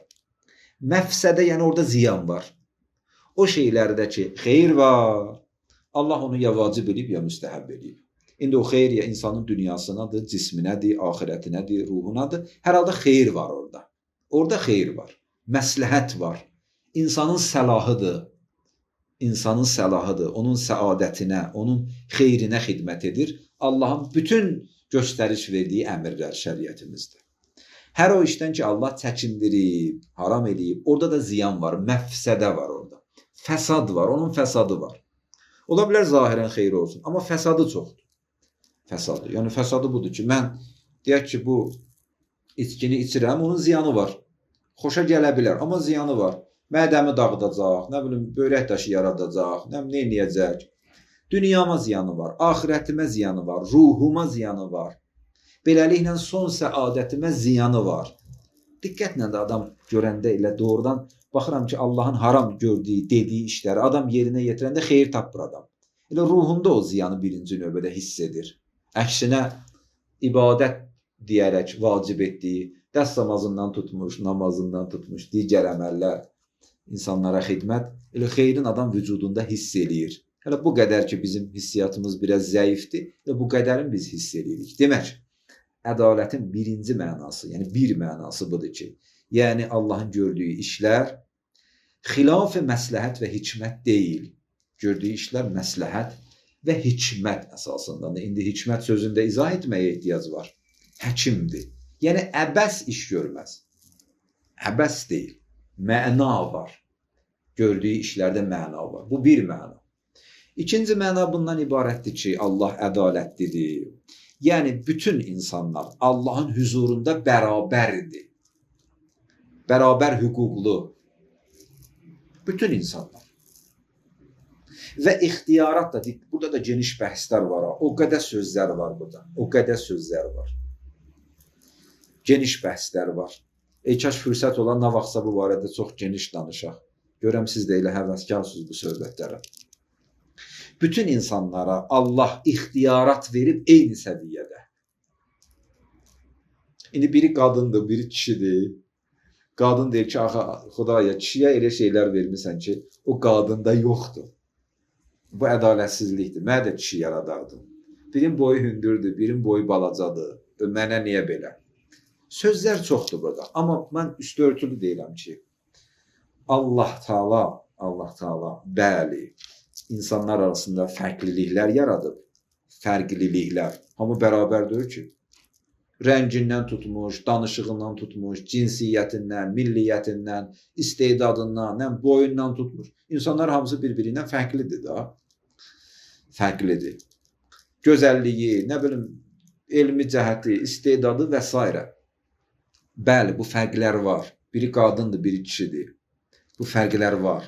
Məfsədə yəni orada ziyan var. O şeylərdə ki, xeyir var, Allah onu ya vacib eləyib, ya müstəhəb eləyib. İndi o xeyir ya insanın dünyasınadır, cisminədir, axirətinədir, ruhunadır. Hər halda xeyir var orada. Orada xeyir var, məsləhət var. İnsanın səlahıdır. İnsanın səlahıdır. Onun səadətinə, onun xeyrinə xidmət edir. Allahın bütün göstəriş verdiyi əmrlər şəriətimizdə. Hər o işdən ki, Allah çəkindirib, haram eləyib, orada da ziyan var, məfsədə var orada. Fəsad var, onun fəsadı var. Ola bilər zahirən xeyri olsun, amma fəsadı çoxdur. Fəsadı. Yəni fəsadı budur ki, mən deyək ki, bu içkini içirəm, onun ziyanı var. Xoşa gələ bilər, amma ziyanı var. Mədəmi dağıdacaq, nə bilim, böyrək daşı yaradacaq, nə bilim, nə eləyəcək. Dünyama ziyanı var, axirətimə ziyanı var, ruhuma ziyanı var. Beləliklə son səadətimə ziyanı var. Diqqətlə də adam görəndə elə doğrudan baxıram ki, Allahın haram gördüyü, dediyi işləri adam yerinə yetirəndə xeyir tapmır adam. Elə ruhunda o ziyanı birinci növbədə hiss edir. Əksinə ibadət deyərək vacib etdiyi, dəst namazından tutmuş, namazından tutmuş, digər əməllər, insanlara xidmət, elə xeyrin adam vücudunda hiss eləyir. Hələ bu qədər ki, bizim hissiyatımız biraz zəifdir, elə bu qədərin biz hiss eləyirik. Demək, ədalətin birinci mənası, yəni bir mənası budur ki, yəni Allahın gördüyü işlər xilaf-ı məsləhət və hikmət deyil. Gördüyü işlər məsləhət və hikmət əsasındadır. İndi hikmət sözündə izah etməyə ehtiyac var. Həkimdir. Yəni əbəs iş görməz. Əbəs deyil. Məna var. Gördüyü işlərdə məna var. Bu bir məna. İkinci məna bundan ibarətdir ki, Allah ədalətlidir. Yəni bütün insanlar Allahın hüzurunda bərabərdir. Bərabər hüquqlu. Bütün insanlar. Və ixtiyarat da, burada da geniş bəhslər var. O qədər sözlər var burada. O qədər sözlər var. Geniş bəhslər var. Ey kaş fürsət olan nə vaxtsa bu barədə çox geniş danışaq. Görəm siz də elə həvəskarsınız bu söhbətlərə. Bütün insanlara Allah ixtiyarat verib eyni səviyyədə. İndi biri qadındır, biri kişidir. Qadın deyir ki, axı Xudaya, kişiyə elə şeylər vermirsən ki, o qadında yoxdur. Bu ədalətsizlikdir. Mənə də kişi yaradardı. Birinin boyu hündürdür, birinin boyu balacadır. Mənə niyə belə? Sözlər çoxdur burada. Amma mən üstü örtülü deyirəm ki, Allah Taala, bəli, insanlar arasında fərqliliklər yaradıb. Fərqliliklər. Hamı bərabər deyil ki. Rəngindən tutmuş, danışığından tutmuş, cinsiyyətindən, milliyyətindən, istedadından, boyundan tutmuş. İnsanlar hamısı bir-biri ilə fərqlidir da. Fərqlidir. Gözəlliyi, nə bilim, elmi cəhəti, istedadı və s. Bəli, bu fərqlər var. Biri qadındır, biri kişidir. Bu fərqlər var.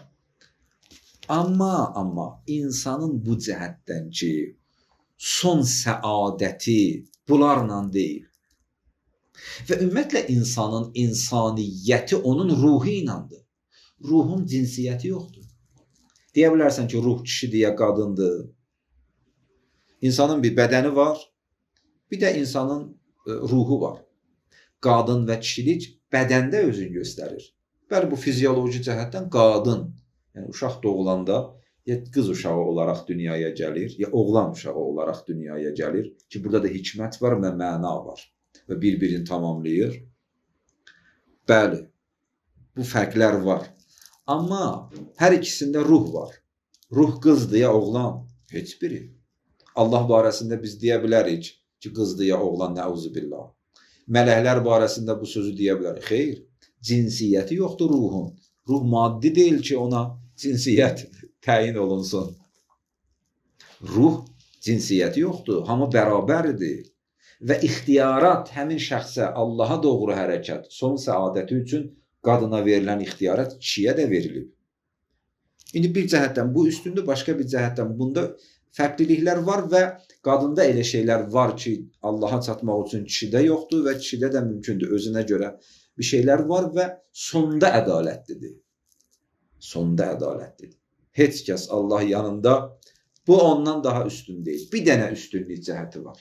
Amma insanın bu cəhətdən ki, son səadəti bunlarla deyil. Və ümumiyyətlə insanın insaniyyəti onun ruhu iləndir. Ruhun cinsiyyəti yoxdur. Deyə bilərsən ki, ruh kişidir ya qadındır. İnsanın bir bədəni var, bir də insanın ruhu var. Qadın və kişilik bədəndə özünü göstərir. Bəli, bu fizioloji cəhətdən qadın, yəni uşaq doğulanda ya qız uşağı olaraq dünyaya gəlir, ya oğlan uşağı olaraq dünyaya gəlir ki, burada da hikmət var və məna var və bir-birini tamamlayır. Bəli, bu fərqlər var. Amma hər ikisində ruh var. Ruh qızdır ya oğlan? Heç biri. Allah barəsində biz deyə bilərik ki, qızdır ya oğlan, nəuzubillah. Mələklər barəsində bu sözü deyə bilərik. Xeyr, cinsiyyəti yoxdur ruhun. Ruh maddi deyil ki, ona cinsiyyət təyin olunsun. Ruh cinsiyyəti yoxdur, hamı bərabərdir. Və ixtiyarat həmin şəxsə Allaha doğru hərəkət, son səadəti üçün qadına verilən ixtiyarat kişiyə də verilib. İndi bir cəhətdən bu üstündür, başqa bir cəhətdən bunda fərqliliklər var və qadında elə şeylər var ki, Allaha çatmaq üçün kişidə yoxdur və kişidə də mümkündür özünə görə bir şeylər var və sonda ədalətlidir. Sonda ədalətlidir. Heç kəs Allah yanında bu ondan daha üstün deyil. Bir dənə üstünlük cəhəti var.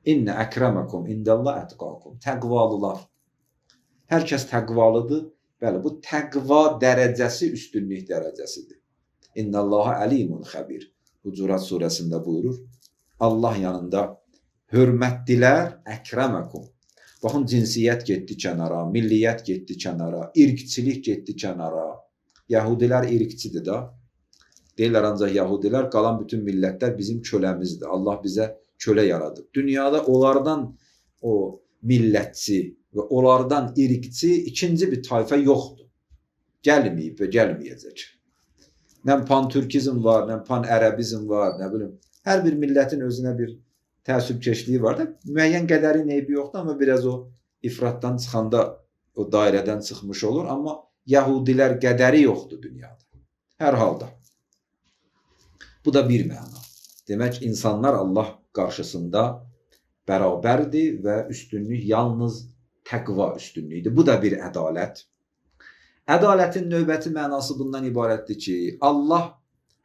İnnə əkrəməkum indəllah ətqakum. Təqvalılar. Hər kəs təqvalıdır. Bəli, bu təqva dərəcəsi üstünlük dərəcəsidir. İnnəllaha əlimun xəbir. Hucurat surəsində buyurur. Allah yanında hörmətdilər əkrəməkum. Baxın, cinsiyyət getdi kənara, milliyyət getdi kənara, irqçilik getdi kənara. Yəhudilər irqçidir da. Deyirlər ancaq yəhudilər, qalan bütün millətlər bizim köləmizdir. Allah bizə kölə yaradıb. Dünyada onlardan o millətçi və onlardan irqçi ikinci bir tayfa yoxdur. Gəlməyib və gəlməyəcək. Nə pan-türkizm var, nə pan-ərəbizm var, nə bilim. Hər bir millətin özünə bir təəssübkeşliyi var da. Müəyyən qədərin eybi yoxdur, amma biraz o ifratdan çıxanda o dairədən çıxmış olur. Amma yəhudilər qədəri yoxdur dünyada. Hər halda. Bu da bir məna. Demək, insanlar Allah qarşısında bərabərdir və üstünlük yalnız təqva üstünlüyüdür. Bu da bir ədalət. Ədalətin növbəti mənası bundan ibarətdir ki, Allah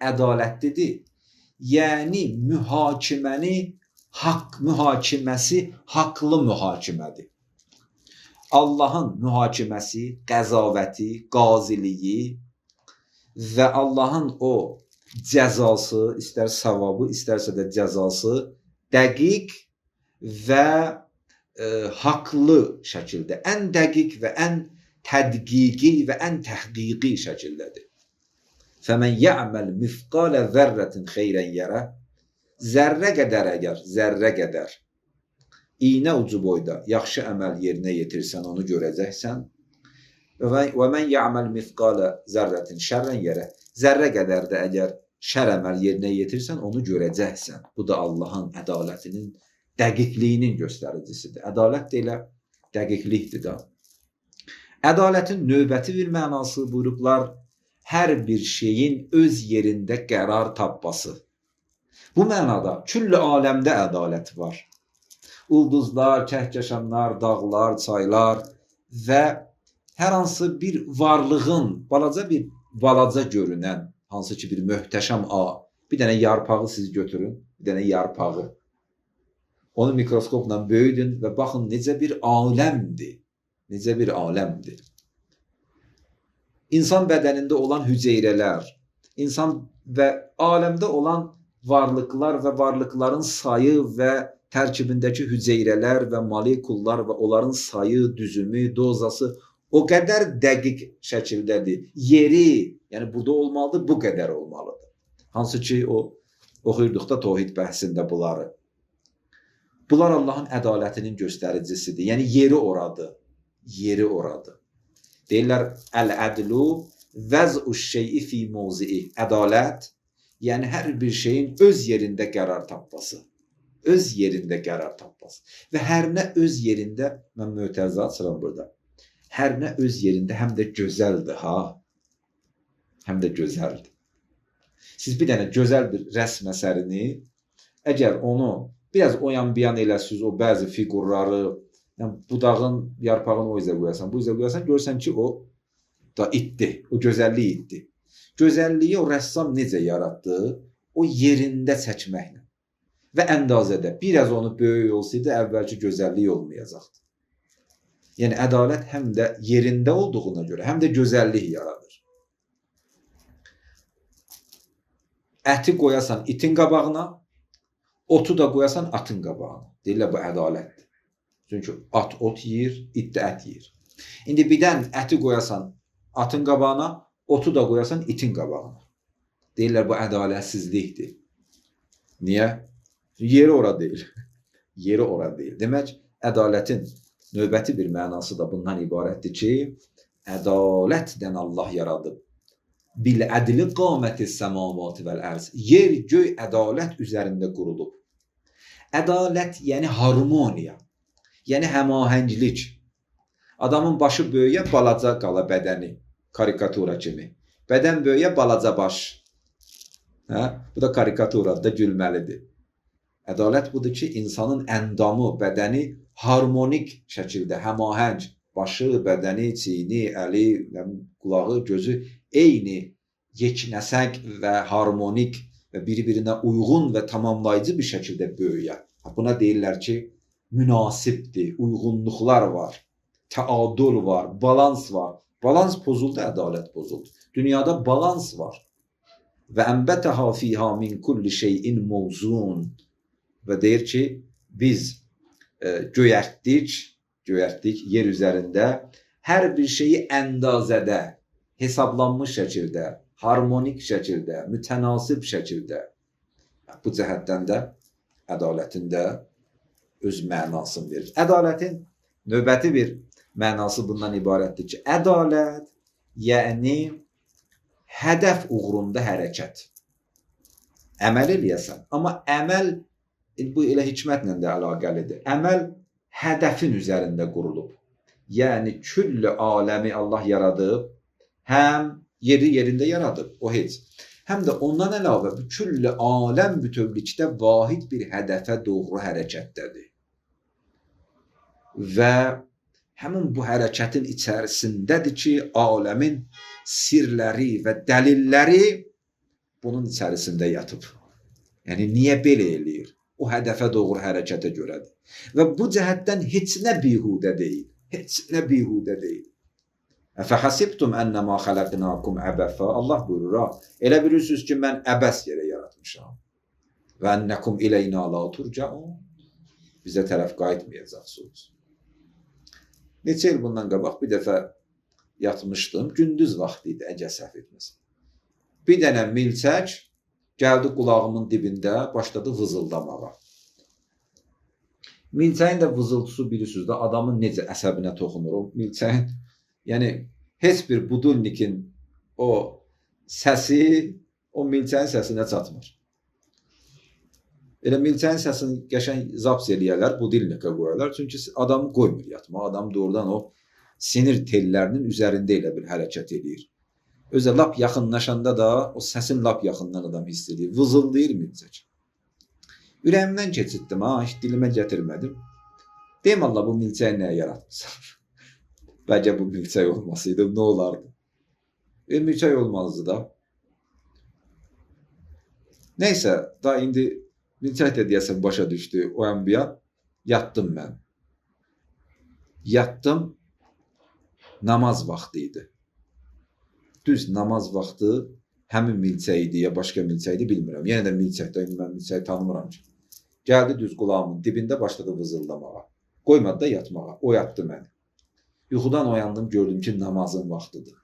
ədalətlidir. Yəni, mühakiməni, haqq mühakiməsi haqlı mühakimədir. Allahın mühakiməsi, qəzavəti, qaziliyi və Allahın o cəzası, istər savabı, istərsə də cəzası dəqiq və haqlı şəkildə, ən dəqiq və ən tədqiqi və ən təhqiqi şəkildədir. Fəmən yə'məl mifqalə zərrətin xeyrən yərə, zərrə qədər əgər, zərrə qədər iynə ucu boyda yaxşı əməl yerinə yetirsən, onu görəcəksən. Və mən yə'məl mifqalə zərrətin şərrən yərə, zərrə qədər də əgər şər əməl yerinə yetirsən, onu görəcəksən. Bu da Allahın ədalətinin dəqiqliyinin göstəricisidir. Ədalət də elə dəqiqlikdir da. Ədalətin növbəti bir mənası buyurublar, hər bir şeyin öz yerində qərar tapması. Bu mənada küllü aləmdə ədalət var. Ulduzlar, kəhkəşanlar, dağlar, çaylar və hər hansı bir varlığın, balaca bir balaca görünən, hansı ki bir möhtəşəm bir dənə yarpağı siz götürün, bir dənə yarpağı. Onu mikroskopla böyüdün və baxın necə bir aləmdir. Necə bir aləmdir. İnsan bədənində olan hüceyrələr, insan və aləmdə olan varlıqlar və varlıqların sayı və tərkibindəki hüceyrələr və molekullar və onların sayı, düzümü, dozası o qədər dəqiq şəkildədir. Yeri, yəni burada olmalıdır, bu qədər olmalıdır. Hansı ki, o oxuyurduq da tohid bəhsində bunları. Bunlar Allahın ədalətinin göstəricisidir. Yəni yeri oradır. Yeri oradır. Deyirlər, əl-ədlu vəz'u şey'i fi mövzi'i. Ədalət, yəni hər bir şeyin öz yerində qərar tapması. Öz yerində qərar tapması. Və hər nə öz yerində, mən mötərizə açıram burada, hər nə öz yerində həm də gözəldir, ha? Həm də gözəldir. Siz bir dənə gözəl bir rəsm əsərini, əgər onu biraz o yan bir yan eləsiniz, o bəzi fiqurları, yəni budağın, yarpağını o üzə qoyasan, bu üzə qoyasan, görürsən ki, o da itdi, o gözəllik itdi. Gözəlliyi o rəssam necə yaratdı? O yerində çəkməklə və əndazədə. Biraz onu böyük olsaydı, əvvəlki gözəllik olmayacaqdı. Yəni, ədalət həm də yerində olduğuna görə, həm də gözəllik yaradır. Əti qoyasan itin qabağına, otu da qoyasan atın qabağına. Deyirlər, bu ədalətdir. Çünki at ot yeyir, it də ət yeyir. İndi birdən əti qoyasan atın qabağına, otu da qoyasan itin qabağına. Deyirlər, bu ədalətsizlikdir. Niyə? Yeri ora deyil. Yeri ora deyil. Demək, ədalətin növbəti bir mənası da bundan ibarətdir ki, ədalətdən Allah yaradıb. Bil ədli qaməti səmavati vəl ərz. Yer, göy ədalət üzərində qurulub. Ədalət yəni harmoniya, yəni həmahənglik. Adamın başı böyüyə, balaca qala bədəni, karikatura kimi. Bədən böyüyə, balaca baş. Hə? Bu da karikaturadır da, gülməlidir. Ədalət budur ki, insanın əndamı, bədəni harmonik şəkildə, həmahəng, başı, bədəni, çiyni, əli, qulağı, gözü eyni yeknəsək və harmonik və bir-birinə uyğun və tamamlayıcı bir şəkildə böyüyə. Buna deyirlər ki, münasibdir, uyğunluqlar var, təadül var, balans var. Balans pozuldu, ədalət pozuldu. Dünyada balans var. Və ənbətəha fiha min kulli şeyin mövzun. Və deyir ki, biz göyərtdik yer üzərində hər bir şeyi əndazədə, hesablanmış şəkildə, harmonik şəkildə, mütənasib şəkildə. Bu cəhətdən də ədalətin də öz mənasını verir. Ədalətin növbəti bir mənası bundan ibarətdir ki, ədalət, yəni hədəf uğrunda hərəkət. Əməl eləyəsən, amma əməl, bu elə hikmətlə də əlaqəlidir. Əməl hədəfin üzərində qurulub. Yəni, küllü aləmi Allah yaradıb, həm yeri yerində yaradıb, o heç. Həm də ondan əlavə küllü aləm bütövlükdə vahid bir hədəfə doğru hərəkətdədir. Və həmin bu hərəkətin içərisindədir ki, aləmin sirləri və dəlilləri bunun içərisində yatıb. Yəni, niyə belə eləyir? O hədəfə doğru hərəkətə görədir. Və bu cəhətdən heç nə bihudə deyil. Heç nə bihudə deyil. Əfəhəsibtum ənəmə xələqnakum əbəfə. Allah buyurur, ha, elə bilirsiniz ki, mən əbəs yerə yaratmışam. Və ənəkum iləynə la turcaun. Bizə tərəf qayıtmayacaqsınız. Neçə il bundan qabaq bir dəfə yatmışdım. Gündüz vaxtı idi, əgər səhv etməsəm. Bir dənə milçək gəldi qulağımın dibində, başladı vızıldamağa. Milçəyin də vızıltısı bilirsiniz də adamın necə əsəbinə toxunur. O milçəyin, yəni heç bir budulnikin o səsi o milçəyin səsinə çatmır. Elə milçəyin səsini qəşəng zaps eləyərlər, budilnikə qoyarlar. Çünki adamı qoymur yatma. Adam doğrudan o sinir tellərinin üzərində elə bir hərəkət eləyir. Özə lap yaxınlaşanda da o səsin lap yaxından adam hiss edir. Vızıldayır milçək. Ürəyimdən keçirtdim, ha, heç dilimə gətirmədim. Deyim Allah, bu milçəyi nəyə yaratmısan? Bəlkə bu milçək olmasaydı, nə olardı? Milçək olmazdı da. Neysə, da indi milçək də deyəsən başa düşdü o yan bu yan. Yatdım mən. Yatdım, namaz vaxtı idi. Düz namaz vaxtı Həmin milçək idi ya başqa milçək idi bilmirəm. Yenə də milçəkdə, indi mən milçəyi tanımıram ki. Gəldi düz qulağımın dibində başladı vızıldamağa. Qoymadı da yatmağa. Oyatdı məni. Yuxudan oyandım, gördüm ki, namazın vaxtıdır.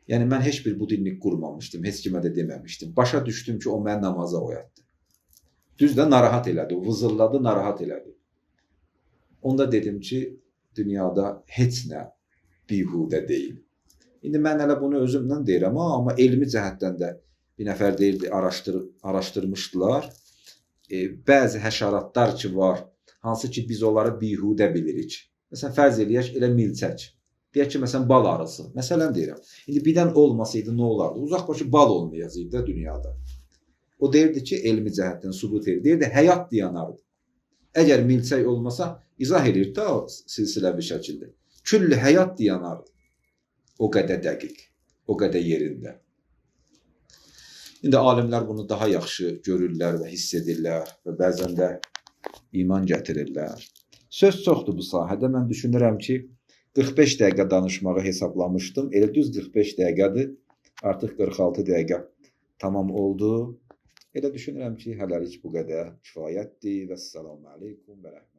Yəni mən heç bir budilnik qurmamışdım, heç kimə də deməmişdim. Başa düşdüm ki, o məni namaza oyatdı. Düz də narahat elədi, vızıldadı, narahat elədi. Onda dedim ki, dünyada heç nə bihudə deyil. İndi mən hələ bunu özümdən deyirəm, amma elmi cəhətdən də bir nəfər deyirdi, araşdırmışdılar. Bəzi həşəratlar ki var, hansı ki biz onları bihudə bilirik. Məsələn, fərz eləyək, elə milçək. Deyək ki, məsələn, bal arısı. Məsələn deyirəm. İndi birdən olmasaydı nə olardı? Uzaqbaşı bal olmayacaqdı da dünyada. O deyirdi ki, elmi cəhətdən sübut edir. Deyirdi, həyat dayanardı. Əgər milçək olmasa, izah edirdi də o silsiləvi şəkildə. Küllü həyat dayanardı. O qədər dəqiq, o qədər yerində. İndi alimlər bunu daha yaxşı görürlər və hiss edirlər və bəzən də iman gətirirlər. Söz çoxdur bu sahədə. Mən düşünürəm ki, 45 dəqiqə danışmağı hesablamışdım. Elə düz 45 dəqiqədir. Artıq 46 dəqiqə tamam oldu. Elə düşünürəm ki, hələlik bu qədər kifayətdir. Vəssalamu aleykum və rəhmətullah.